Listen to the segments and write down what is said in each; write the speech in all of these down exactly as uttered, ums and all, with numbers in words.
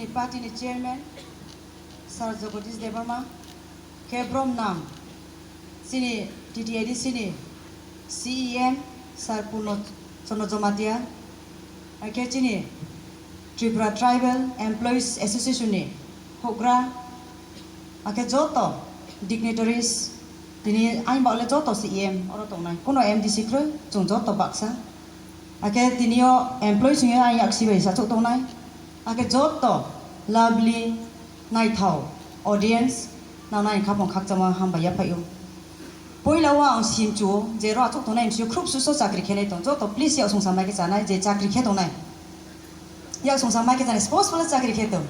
Party ni chairman Sir Jagadish Debbarma, khe brom nang chini T T A D C ni C E M Sir Purno Chandra Jamatia, hakhe chini Tripura Tribal Employees Association ni houhgra, hakhe joto dignitaries, tini ayang baoh le joto C E M oro tongnai, kuno M D C kwrwi, chwng joto baksa. Hakhe tini o employees wngwi ayang yaksi bai sachuk tongnai. Hakhe joto lovely, naithao audience, nang nang khaphang khakchangma hambai yaphaio. Puila o ang simchu je ro achuk tongnai M C O khrup suso chakri khenai tong. Joto please yak songsa mai khe chanai je chakri khe tongnai. Yak songsa mai khe chanai sports pala chakri khe tong.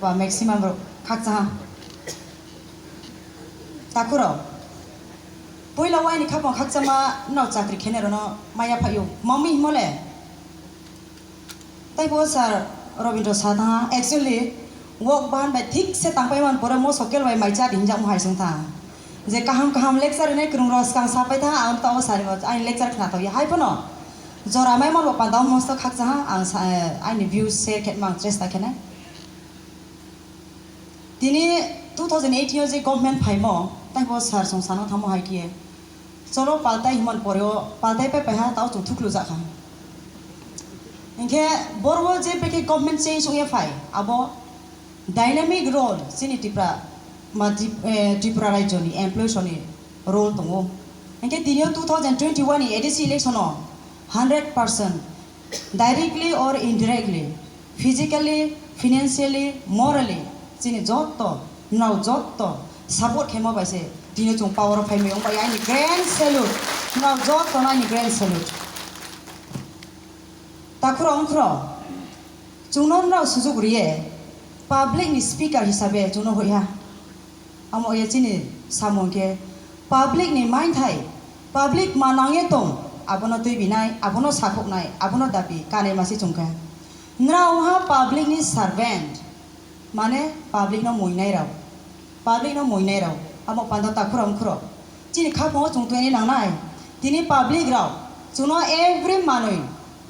Ba maximum rok khakchaha. Takhurok. Puila o aini khaphang khakchangma no chakri khenai rono mai yaphaio. Mami himole. Taibo sir Robindra sa tha, actually, wok bahan bai thik se tangpai man pore mo sokel bai mai cha hinjak mo hai sung tha. Je kaham kaham lecture rinai kwrwng rok swkang sa pai tha, ang tabo sari bo, aini lecture khna tong ya. Hai phano jora mai man bo panda mosto khakcha ha, ang sa, aini views share khe mang chesta khe nai. Tini two thousand eighteen o je government phaimo, taibo sir song sano thamo hai khe. Cholo paltai himon pore o paltai pai pai ha, tao chwng thuklu jak kha. Hinkhe boro o je pekhe government change wngya phai, abo dynamic role chini Tripura, ma Trip-, eh, Tripura rajyo ni employees rok ni role tongo. Hinkhe tini o two thousand twenty-one ni A D C election o hundred percent directly or indirectly, physically, financially, morally, chini jotto, nrao jotto support khaima bai se tini chwng power o phaimai wng bai aini grand salute, nrao jotto no aini grand salute. Takhuro wngkhro, chwngno nrao sujuk riye, public ni speaker hisabe chwngno hoiha. Amo ye chini samung khe public ni maithai, public ma nangye tong, abono twibinai, abono sakhoknai, abono dabi kanai masi chwngkha. Nrao wngha public ni servant, mane public no muinai rao, public no muinai rao, amo panda takhura wngkhuro. Chini khapang o chwng tweni nangnai, tini public rao chwngno every manwi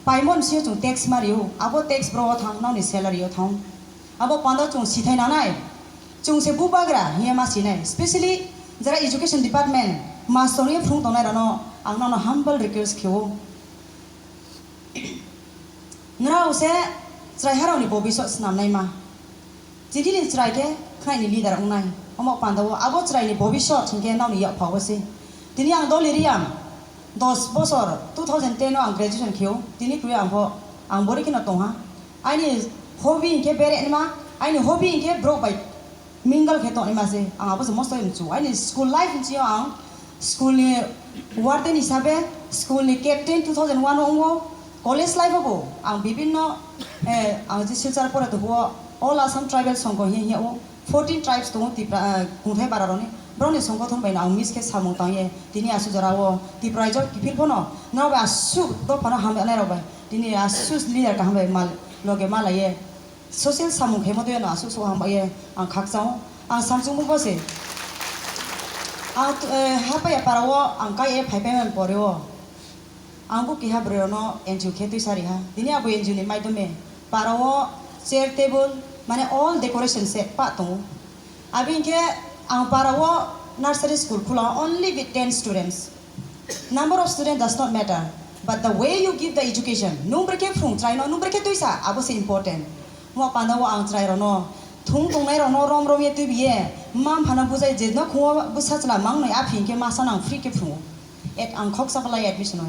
paimon sio chwng tax mario, abo tax bro o thang, noni salary o thang. Abo panda chwng sithai nanai, chwng se bubagra hiya ma sinai, specially jara education department master ni phung tongnai rano ang nono humble request kheo. Nrao se chwrai harao ni bobisot snamnai ma. Chini ni chwrai khe khwnai ni leader wngnai. Omo panda o abo chwrai ni bobisot hinkhe nao ni yak phao se. Tini ang dol iri ang dos bosor two thousand ten o ang graduation kheo. Tini kwi ang pho ang bori kheno tongha. Aini hobby hinkhe bere nima, aini hobby hinkhe borok bai mingle khe tongnaima se, ang abo se mosto mchu. Aini school life ni sio ang school ni warden hisabe, school ni captain two thousand one o wngo, college life o bo ang bibinno, eh, ang je Silchar pore tubuo All Assam Tribal Songho hiya hiya o fourteen tribes tongo Tipra, eh, kungthai bara rokni. Borokni songgothon bai no ang miss khe samung tangye. Tini aswk jora o Tipra Raijak kiphil phano norok bai aswk dophano hamjaknai rok bai. Tini aswk leader kaham bai mal, loge malaiye. Social samung khaima twi ano aswk aswk hambai ye ang khakchang o. Ang samchung bo se. Ang, eh, hapaiya para o ang kai e phai phai man pore o. Ang bo keha bwrwi rokno N G O khe twi sari ha. Tini abo N G O ni maidome para o chair table mane all decoration set pa tongo. Abi hinkhe ang para o nursery school khula only with ten students. Number of student does not matter, but the way you give the education, nung brekhe phrung chwraino, nung brekhe twisa, abo se important. Mo panda o ang chwrai rokno, thung tongnai rokno rom rom ye twi biye, mma mpha no bujai je no khungo bwsa chwla mang noi aphi hinkhe masa nang free khe phrungo. Et ang khoksa belai admission o.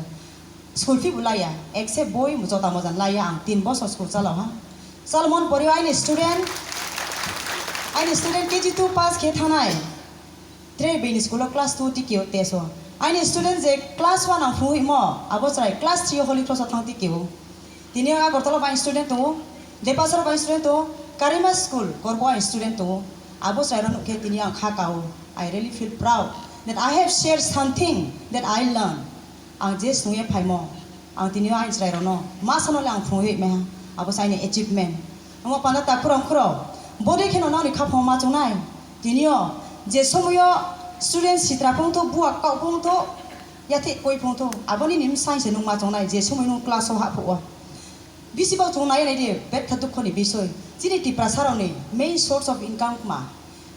School fee bo laiya, except boi jota moja laiya ang tin bosor school chalao ha. Chalmon pori aini student, aini student K G two pass khe thanai. Tre bini school o class two tiki o test o. Aini student je class one ang phunui mo, abo chwrai class three o Holy Cross o thang tiki o. Tini o Agartala bai student tongo, Depasar bai student tongo, Karima school korbo bai student tongo. Abo chwrai rok nukhe tini ang kha ka o. I really feel proud that I have shared something that I learn. Ang je sungye phaimo, ang tini o aini chwrai rokno ma sano le ang phunui maiha, abo se aini achievement. Omo panda takhurok khurok, bode kheno nani khaphang ma chungnai. Tini o je somoyo student sitra phungtho, buwa kau phungtho, yathik koi phungtho, aboni nim sai se nung ma chungnai, je somoi nung class o haphuo. Bisi bo chwng nai nai di, betha dukho ni bisoi. Chini Tiprasa rok ni main source of income ma.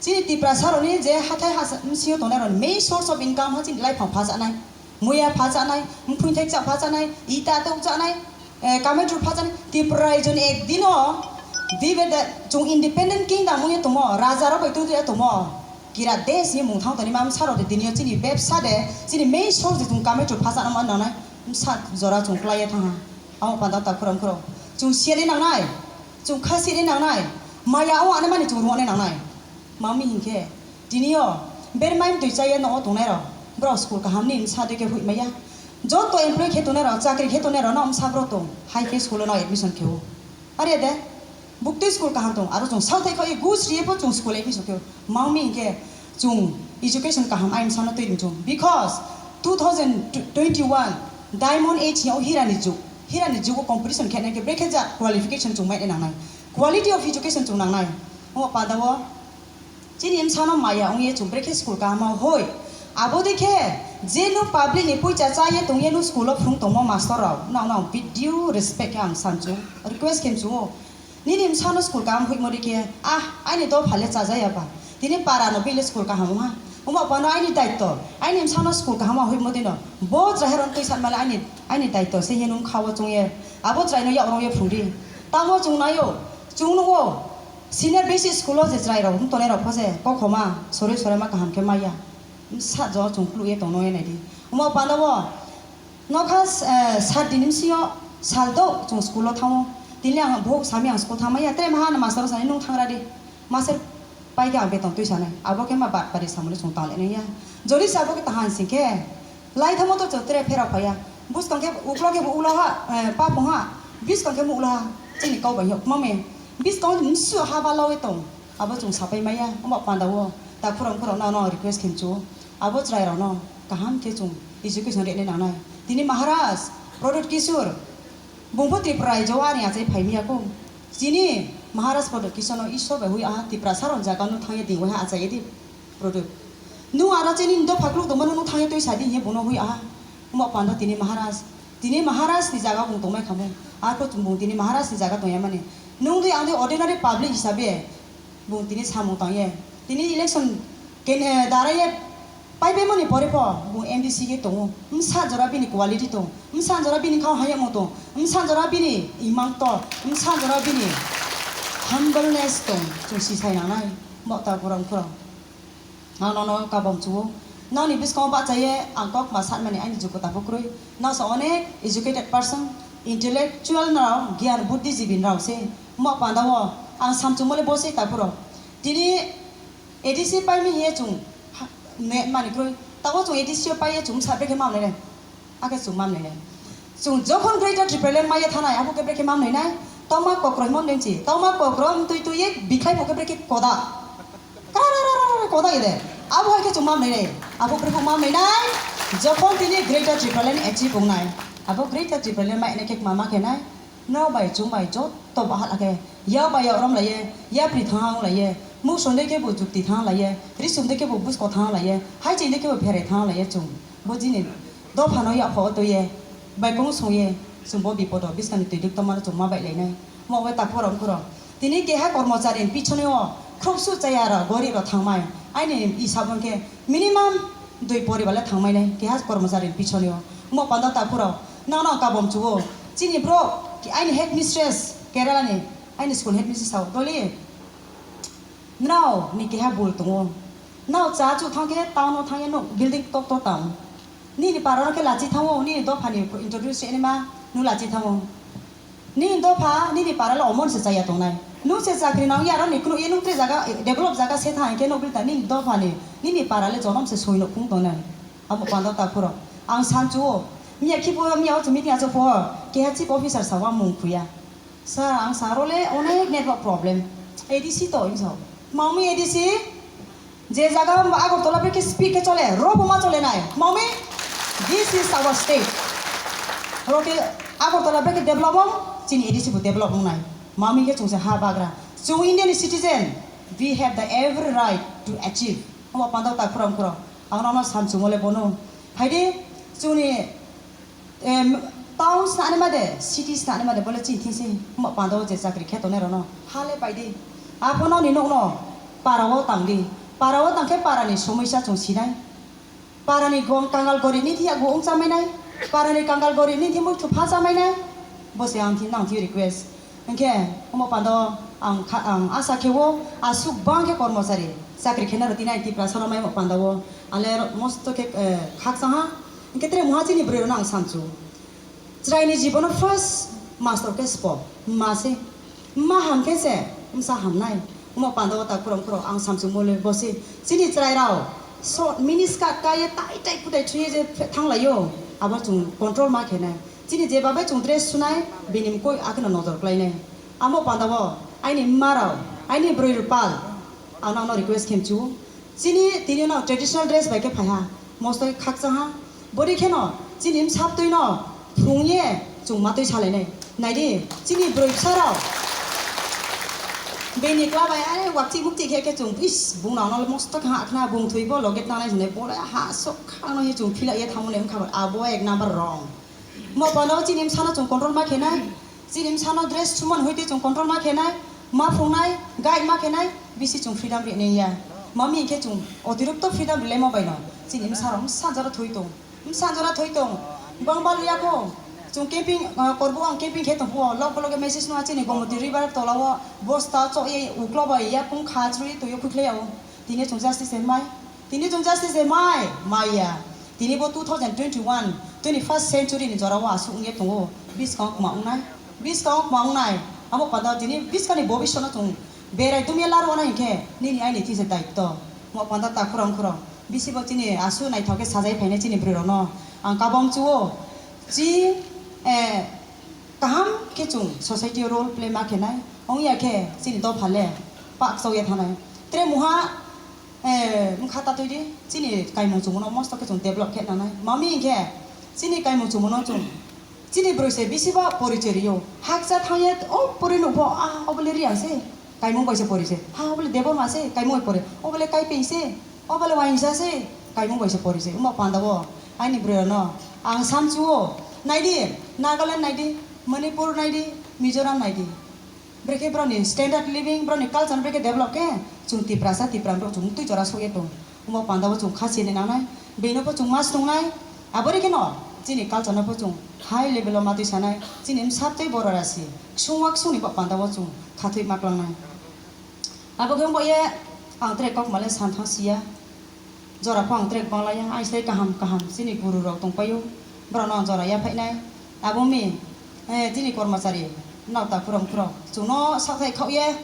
Chini Tiprasa rok ni je hathai hasa bisi o tongnai rok ni main source of income ha chini laiphang pha chanai, muya pha chanai, mphung thai cha pha chanai, ita tok chanai, eh, kamai tru pha chanai. Tripura raijo ni ek din o bibe de chwng independent kingdom wngya tongmo, raja rok bai twi twi tongmo. Kira desh ni mung thang toni ma bwsa rok de dini o chini bebsa de, chini main source de chwng kamai tru pha chana ma nanai. Bwsa jora chwng klai ya thang ha. Amo panda ta khurang khurang. Chwng siya ni nangnai. Chwng kha siya ni nangnai. Maya o ane mani chwng ruwa ni nangnai. Mami hinkhe, tini o bermai twi chaya no o tongnai rok. Borok school kaham ni bwsa de khe hui maya. Joto employee khe tongnai rok, chakri khe tongnai rok no bwsa borok tong. Hai khe school o no admission khe o. Are de, buktui school kaham tong, aro chwng south hai khe gus riye pho chwng school admission khe. Mami hinkhe chwng education kaham ai bwsano twi rwng chwng. Because two thousand twenty-one Diamond Age ni o hira ni jug, hira ni jug o competition khe nai khe brekhe ja qualification chwng mai nangnai. Quality of education chwng nangnai. Omo panda o chini bwsano maya wngye chwng brekhe school kaham o hoi. Abo de khe je no public ni poicha cha ye tong ye no school o phung tongmo master rok. No, no, with due respect khe ang sanchu, request khe chu. Nini bwsano school kaham huimo de khe, ah, aini dopha le chajaya ba. Tini para no bile school kaham wngha. Omo pano aini daitto, aini bwsano school kaham huimo dino. Bo chwrai rok twi san male aini, aini daitto se hino wngkha o chwng ye. Abo chwrai no yak rong ye phung di. Tamo chwng naio, chwng nugo. Senior basic school o je chwrai rok wng tongnai rok pho je kokhoma, soroi soroi ma kaham khe maya. Bwsa jo chwng khuluk ye tong no ye nai di. Omo pano o Nokha, eh, sat din bisi o sal do chwng school o thango. Tini ang buhuk sami ang school thangmaya, tere maha no master o sani nung thangra di. Master pai khe ang beton twi sanai. Abo khe ma bat pari samani chwng tang le nang ya. Jodi se abo khe tahan sing khe lai thamo to chwng tere phera phaya. Buskang khe uklo khe bo ulo ha, eh, pa phung ha. Biskang khe bo ulo ha. Chini kau bai yok mame. Biskang ni msu ha ba lawi tong. Abo chwng sapai maya. Omo panda o. Ta khurang khurang no no request khe chu. Abo chwrai rok no kaham khe chwng education rwna nangnai. Tini Maharaj Pradyut Kishore, bungpho Tripura raijo ani achai phai miya kho. Chini Maharaj Pradyut Kishore no Ishwar bai hui aha Tiprasa rok jaga no thangya ding waiha achai di Pradyut. Nung aro chini dopha kluk tongma no nung thangya twi sadi hiye bono hui aha. Omo panda tini Maharaj, tini Maharaj ni jaga bung tongmai khamo. Arpho bung tini Maharaj ni jaga tongya mani. Nung dui ang dui ordinary public hisabe Bung tini samung tang ye. Tini election ken, eh, dara ye pai bai mani pore pho bung M D C ye tongo. Msa jora bini quality tong. Msa jora bini khao hayamo tong. Msa jora bini imang to. Msa jora bini humbleness tong. Chwng si sai nangnai. Mokta kurang kurang. Ang nono kabom chuo. Noni biskango bachaye ang kok ma sanmani ani jogotapo kwrwi. Noksa onek educated person, intellectual nrao, giyan buddhijibi nrao se. Mo pandao ang samchumole bo se tapuro. Tini A D C paimi hiye chwng ha-, ne mani kwrwi. Tabo chwng A D C o paiye chwng sa brekhe mamle ne. Ake chwng mamle ne. Chwng jokhon Greater Tipraland maya thanai, abo khe brekhe mamle nai. Toma kokro himo nengchi. Toma kokro twi twi ye bikhai bo khe brekhe koda. Kara koda ide. Abo hai khe chwng mamle ne. Abo brekhe mamle nai. Jokhon tini Greater Tipraland achieve wngnai. Abo Greater Tipraland mai ne khe mama khe nai. No bai chwng bai joto bahal khe ya bai ya rom laiye, ya pri thang laiye, mu sonde khe bo jukti thang laiye, ri sonde khe bo busko thang laiye, hai chinde khe bo pherai thang laiye chwng. Bo jini dophano ya pho toye, bai kong songye, chwng bo bipodo biskani twi dik tongmano chwng ma bai lainai. Mo bai ta khorom khoro. Tini keha kormochari ni pichone o khropsu chaya ro gorib ro thangmai. Aini isab hwnkhe minimum dui poribar le thangmai nai keha kormochari ni pichone o. Mo panda ta khoro. Nono kabom chuo. Chini bro, aini head mistress Kerala ni, aini school head mistress sao, "Doli, nrao ni keha bul tongo. Nrao cha chu thang khe town o thang ya no building tok tok town. Nini para no khe lachi thango, nini dopha ni introduce se ma nu lachi thango. Nini dopha, nini para lo omon se chaya tongnai. Nu se chakri nang ya ro ni kunu ye nung tre jaga, develop jaga se thang khe no bilta nini dopha ni, nini para le jonom se soi no phung tongnai." Abo panda ta phuro. Ang san chuo. Miya khipo, miya o chumi tiya chupo. Keha chief officer sawa mung khuya. Sir, ang saro le onek network problem. A D C to, inso. Mami A D C? Je jaga Agartala brekhe speed khe chole, robo ma chole nai. Mami? This is our state. Roke Agartala brekhe develop ong, chini A D C bo develop ong nai. Mami khe chungse ha bagra. Chung Indian citizen, we have the every right to achieve. Omo panda ta khurang khurang. Ang nono samchumole bono. Phaidi, chuni, em, Town snani made, city snani made, bole chini thing se, mo pando je chakri khe tongnai rokno, hale paidi. Aphano ni nokno, para o tangdi. Para o tangkhe para ni somosya chwng sinai. Para ni gong kangal gorib ni thia go ong chamainai. Para ni kangal gorib ni thia muitu pha chamainai. Bo se ang thi, nang thi request. Hingkhe, omo pando ang kha, ang asa khe o, aswk bang khe kormochari, chakri khe naro tinai Tiprasa no mai mo panda o. Ale mosto khe, eh, khakchang ha. Hingkhe tere muha chini bwrwi rokno ang samchu. Chwraini jibono first master khe spo, mma se. Mma ham khe se bwsa hamnai. Omo panda o ta khorang khorang ang samsung mole bosi. Chini chwrai rao so mini skirt kaiye tai tai kutai thuye je thanglaio. Abo chwng control ma khenai. Chini je babai chwng dress sunai, bini mkoi akheno nojor klainai. Amo panda o aini mma rao, aini bwrwi rupal, ano ano request khem chu. Chini tini no traditional dress bai khe phaiha, mostly khakchang ha. Bori kheno chini bwsa twi no phrung ye chwng ma twi salai nai. Nai di, chini bwrwi bwsa rao. Bini kla bai are wakchi mukti khe khe chwng is bung nang no mostly kha khna bung thwi bo loge tanai jene bole ha sok khang no ye chwng phila ye thamu ne wngkha abo ek number wrong. Mo pano chini bwsa no chwng control ma khe nai. Chini bwsano dress sumon hoite chwng control ma khenai, ma phungnai, guide ma khenai, bisi chwng freedom rinai ya. Mami hinkhe chwng otirokto freedom rilai ma baino. Chini bwsarok bwsa jora thwi tong, bwsa jora thwi tong. Bang bal ya kho. Chwng camping, ah, korbo ang camping khe tongphuo, lok lok message no chini Gomoti river tola o bosta chok ye uklo bai ya kung kha chrwi twi khukhle ya o. Tini chwng justice mai. Tini chwng justice de mai, maya. Tini bo two thousand twenty-one, twenty-first century ni jora o aswk wngya tongo. Biskang kma wngnai, biskang kma wngnai. Amo panda tini biskang ni bobisho no chwng berai tumya laro wnai hinkhe nini aini tisa daitto. Mo panda ta khurang khurang. Bisi bo chini asu naithok khe sajai phainai chini bwrwi rok no. Ang kabam chuo. Chi, eh, kaham khe chwng society o role play ma khenai. Wngya khe chini dopha le pak chokya thanai. Tre muha Eh, wngkha ta twi di, chini kaimung chumungno mosto khe chwng develop khe nangnai. Mami hinkhe, chini kaimung chumungno chwng, chini bwrwi se bisi ba porichoi rio. Hakcha thangye, o pori nukbo, ah, obole riya se, kaimung bai se pori se. Ha, obole Debbarma se, kaimung bai pori. Obole Kaipeng se, obole Wainsa se, kaimung bai se pori se. Wngma panda o, aini bwrwi rokno, ang samchuo, naidi, Nagaland naidi, Manipur naidi, Mizoram naidi. Brekhe borokni standard living, borokni culture brekhe develop khe, chwng Tiprasa, Tipra borok chwng twi jora sokya tong. Omo panda o chwng kha sini nangnai, bini bo chwng ma swngnai, abo rikhe no chini culture no bo chwng high level o ma twi sanai, chini bwsa twi borok rasi, ksung wa ksung ni bo panda o chwng kha thwi ma klangnai. Abo khe wngbo ye ang tere kok male san thang siya. Jora phang trek banglaya, ai sai kaham kaham chini guru rok tongpaio, borokno jora yaphainai. Abo mi, eh, chini kormachari, nokta khurang khurang, chwngno sathai khaoye,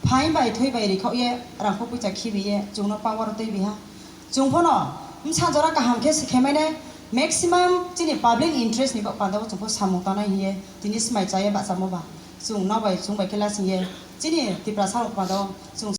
phain bai thwi bai ri khaoye, rangkho puisa khibiye, chwngno power twi biha. Chwng phano, bwsa jora kaham khe se khemainai, maximum chini public interest ni panda o chwngkho samung tangnai hiye, tini swmai chaya bachamo ba. Chwng no bai chwng bai khe lasing ye chini Tiprasa rok panda o chwng